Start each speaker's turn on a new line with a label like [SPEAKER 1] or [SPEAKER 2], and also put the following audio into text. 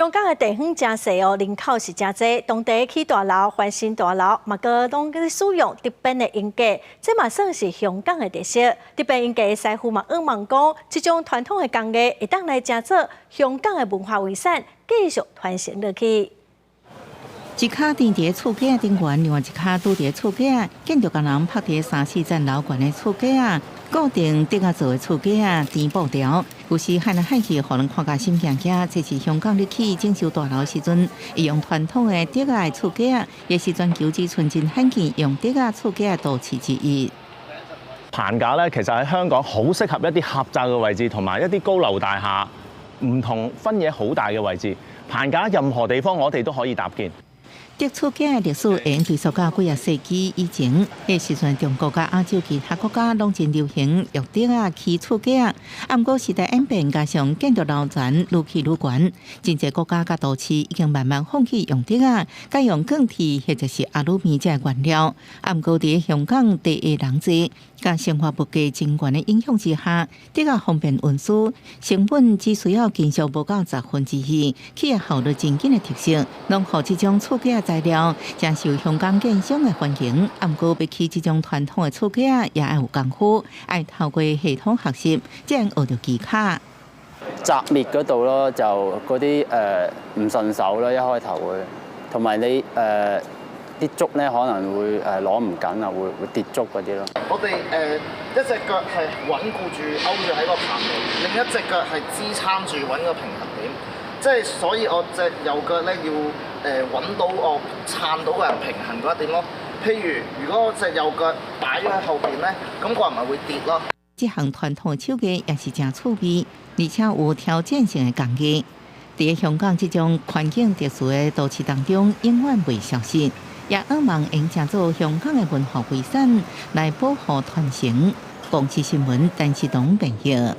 [SPEAKER 1] 香港的地方誠細哦，人口是誠濟，當地起大樓、翻新大樓，嘛閣攏咧使用竹編的鷹架，這嘛算是香港的特色。竹編鷹架的師傅嘛，向望講，這種傳統的工藝會當來成做香港的文化遺產，繼續傳承落去。
[SPEAKER 2] 一跤釘佇厝架頂懸，另外一跤拄佇厝架，建築工人拍佇三四層樓懸的厝架，固定竹仔做的厝架釘布條，有時焊來焊去，予人看甲心驚驚。這是香港咧起整修大樓時陣，用傳統的竹仔厝架，也是全球只賰真罕見用竹仔厝架都市之一。
[SPEAKER 3] 棚架咧，其實喺香港好適合一啲狹窄嘅位置，同埋一啲高樓大廈唔同分野好大嘅位置。棚架任何地方我哋都可以搭建。
[SPEAKER 2] 竹厝架的歷史會追溯到幾仔世紀以前，彼時陣中國佮亞洲其他國家攏真流行用竹仔起厝架。啊，毋過時代演變，加上建築樓層愈起愈懸，真濟國家佮都市已經慢慢放棄用竹仔，改用鋼鐵或者是阿魯米這原料。啊，毋過佇香港地狹人濟，佮生活物價真懸的影響之下，竹仔方便運輸，成本只需要金屬無夠二，起的效率真緊的特色，攏予這種厝架材料誠受香港建商的歡迎。啊，毋過欲起這種傳統的厝架，也愛有功夫，愛透過系統學習，才會學著技巧。
[SPEAKER 4] 紮篾嗰度咯，就嗰啲唔順手啦，一開頭會，同埋你啲竹咧可能會攞唔緊啊，會跌竹嗰啲咯。
[SPEAKER 5] 我哋一隻腳係穩固住勾住喺個棚度，另一隻腳係支撐住揾個平衡點。即係所以我隻右腳咧要揾到我撐到個人平衡嗰一點咯。譬如如果我隻右腳擺咗喺後邊咧，咁個人咪會跌咯。
[SPEAKER 2] 這項傳統手藝也是誠趣味，而且有挑戰性的工藝。佇香港這種環境特殊的都市當中，永遠袂消失。也向望會成做香港的文化遺產來保護傳承。公視新聞，陳世東編譯。